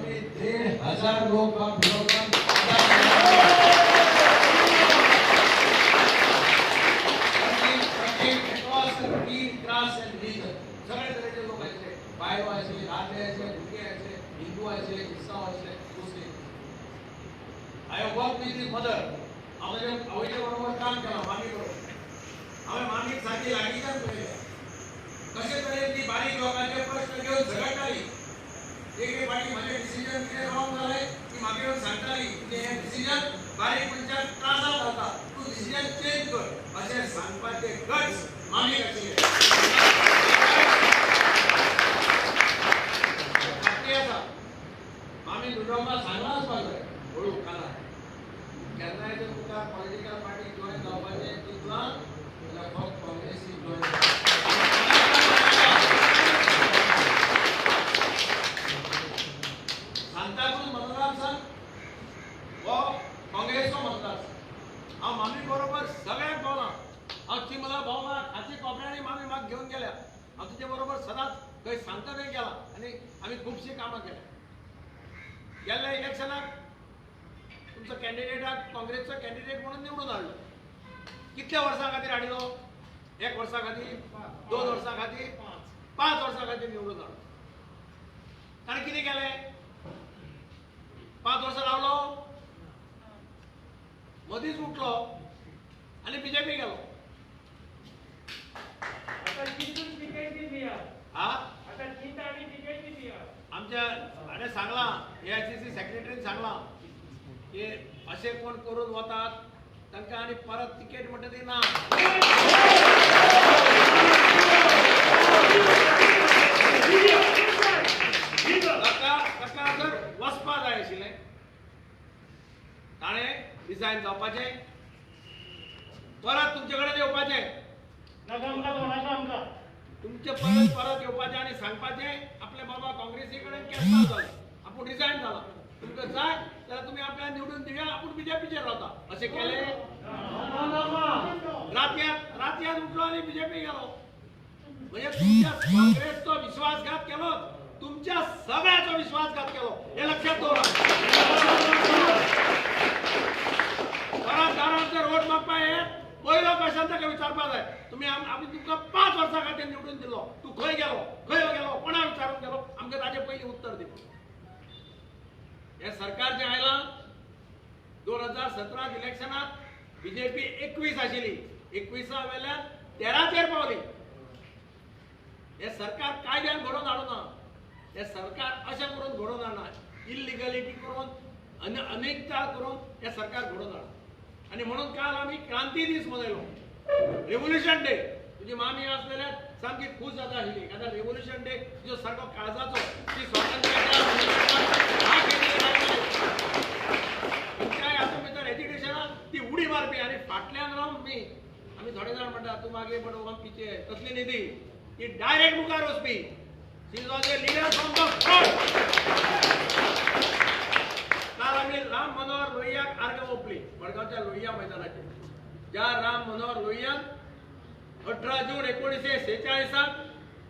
फावटी 1500 लोक सगळे तरेचे लोक आशिल्ले, बायलो आशिल्ले, दादले आशिल्ले, भुरगे आशिल्ले, हिंदू आशिल्ले, क्रिस्तांव आशिल्ले, मुस्लीम. I have work with his mother. हांव म्हज्या आवयच्या बरोबर काम केलां, मामी बरोबर. हांवें मामीक सारकी लागींच्यान पळयल्या, कशे तरेन ती बारीक लोकांचे प्रश्न घेवन झगडटाली. एक एक फावटी म्हजें डिसिजन कितें रॉंग जालें, ती म्हाका येवन सांगताली, तुजें हें डिसिजन बारीक मनशाक त्रासाक घालता, तूं डिसिजन चेंज कर. अशें सांगपाचे गट्स मामीक आशिल्ले. खात्री आसा मामी लुडोंबा सांगलां आसपाक जाय हळू कानार, केन्नाय जर तुका पॉलिटिकल पार्टी जॉयन जावपाचें चिंतलां जाल्यार फक्त काँग्रेसीक जॉयन. सांताक्रूज मतदारसंघ हो काँग्रेसचो मतदारसंघ. हांव मामी बरोबर सगळ्याक भोंवलां. हांव चिमला भोंवलां, खाची कोपऱ्यांनी मामी म्हाका घेवन गेल्या. हांव तुजे बरोबर सदांच खंय सांगता थंय गेला आनी आमी खुबशीं कामां केल्या. गेल्ल्या इलेक्शनाक तुमचो कॅन्डिडेटाक काँग्रेसचो कॅन्डिडेट म्हणून निवडून हाडलो. कितल्या वर्सां खातीर हाडिल्लो? 1 वर्सा खातीर, 2 वर्सां खातीर, 5 वर्सां खातीर निवडून हाडलो. ताणें कितें केलें? 5 वर्सां रावलो, मदींच उठलो आनी बीजेपी गेलो. आमच्या हाणें सांगलां, AICC सेक्रेटरीन सांगलां की अशें कोण करून वतात तांकां आनी परत तिकेट म्हणटा ती ना. ताका जर वचपा जाय आशिल्लें ताणें रिजायन जावपाचें, परत तुमचे कडेन येवपाचें, तुमचे परत परत येवपाचें आनी सांगपाचें आपले बाबा काँग्रेसी कडेन केन्ना जालें, आपूण रिजायन जाला, तुमकां जाय जाल्यार तुमी आपल्याक निवडून दिया, आपूण बीजेपीचेर रावता. अशें केलें? रातयात उठलो आनी बीजेपी गेलो. म्हणजे तुमच्या काँग्रेसचो विश्वासघात केलो, तुमच्या सगळ्याचो विश्वासघात केलो, हे लक्षात दवरा. परत दारात जर वोट मागपा येत पयलो क्वेश्चन ताका विचारपा जाय, तुमी आमी तुमकां 5 वर्सां खातीर निवडून दिलो, तूं खंय गेलो, खंय गेलो, कोणा विचारून गेलो, आमकां ताजे पयलीं उत्तर दिवं. हें सरकार जें आयलां 2017 इलेक्शनाक बीजेपी 21 आशिल्ली, 21 वेल्यान 13चेर पावली. हें सरकार कायद्यान घडोवन हाडूना, हें सरकार अशें करून घडोवन हाडना, इल्लिगलिटी करून अनेकता करून हें सरकार घडोवन हाडना. आनी म्हणून काल आमी क्रांती दीस मनयलो, रेव्होल्युशन डे. तुजी मामी आस जाल्यार सामकी खूश जाता आशिल्ली, कारण रेव्होल्युशन डे तुजो सारको काळजाचो, ती स्वातंत्र्याच्या तुमच्याय हातूंत भितर एज्युकेशनाक ती उडी मारपी आनी फाटल्यान रावन मी आमी थोडे जाण म्हणटा तूं मागीर पण ओम पिचे, तसली न्ही ती, ती डायरेक्ट मुखार वचपी. She was a leader from the front. काल आमी राम मनोहर लोहियाक आर्गां ओंपली मडगांवच्या लोहिया मैदानाचेर, ज्या राम मनोहर लोहियान 18 जून 1946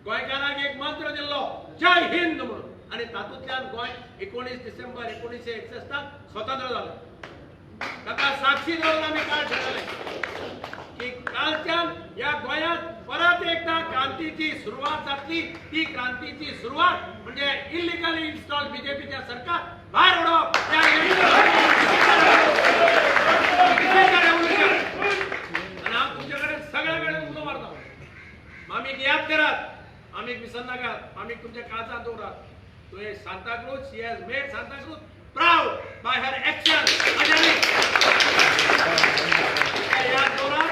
गोंयकारांक एक मंत्र दिल्लो, जय हिंद म्हणून, आनी तातूंतल्यान गोंय 19 डिसेंबर 1961 स्वतंत्र जालें. ताका साक्षी धरून आमी काल ठरयलें की कालच्यान ह्या गोंयांत परत एकदा क्रांतीची सुरवात जातली. ती क्रांतीची सुरवात म्हणजे इलिगली इन्स्टॉल बीजेपीच्या सरकार भायर उडोवप. आनी हांव तुमचे कडेन सगळ्या कडेन उलो मारता, मामीक याद करात, मामीक विसरनाकात, मामीक तुमच्या काळजांत दवरात. तुवें Santacruz, she has made Santacruz proud by her action. याद दवरात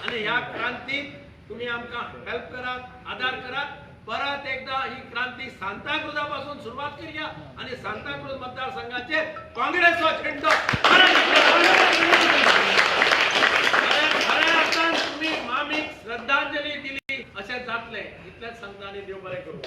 आनी ह्या क्रांतीक तुम्ही आमकां हेल्प करात, आदार करात. परत एकदा ही क्रांती सांताक्रूजा पासून सुरवात करूया आनी सांताक्रूज मतदारसंघाचेर काँग्रेसचो झेंडो खऱ्या अर्थान तुम्ही मामीक श्रद्धांजली दिली अशें जातलें, इतलेंच सांगता आनी देव बरें करूं.